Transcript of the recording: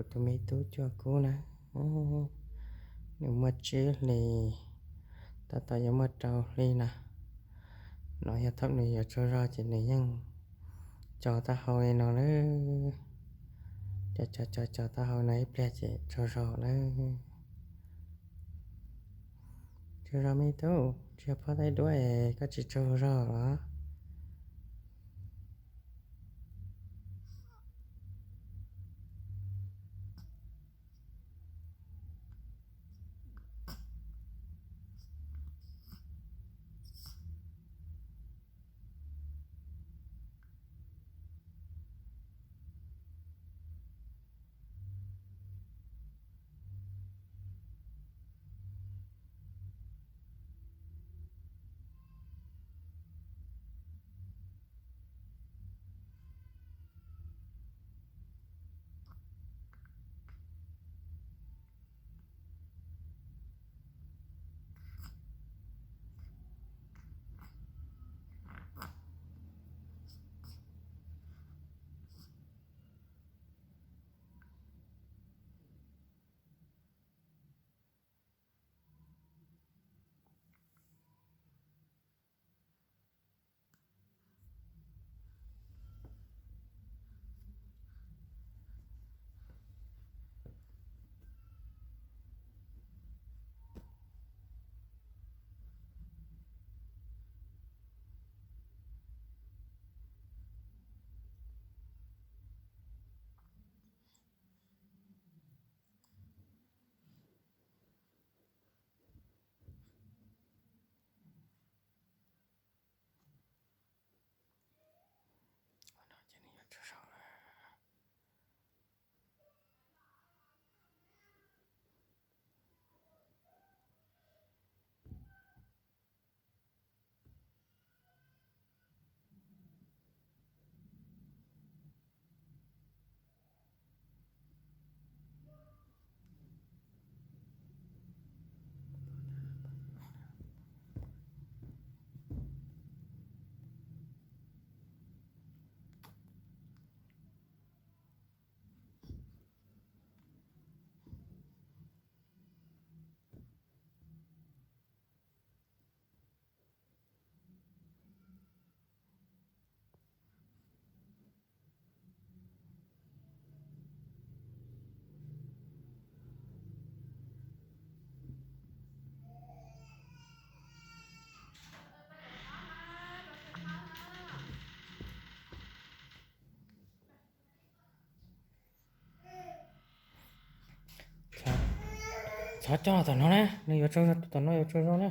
Kuv tus me tub Cuaj Kub na, nws muaj tsib hlis, tab tom yuav muaj rau hli na. No yog thaum nws yuav tsaug zog ces nws yeej co taub hau li no lawm. Co co co co taub hau no ib pliag ces tsaug zog lawm. Tsaug zog me tub, tsis yog phob tais duab es koj tsis tsaug zog los? Txhob coj tom no na, nws yuav tsaug zog, tom no yuav tsaug zog na.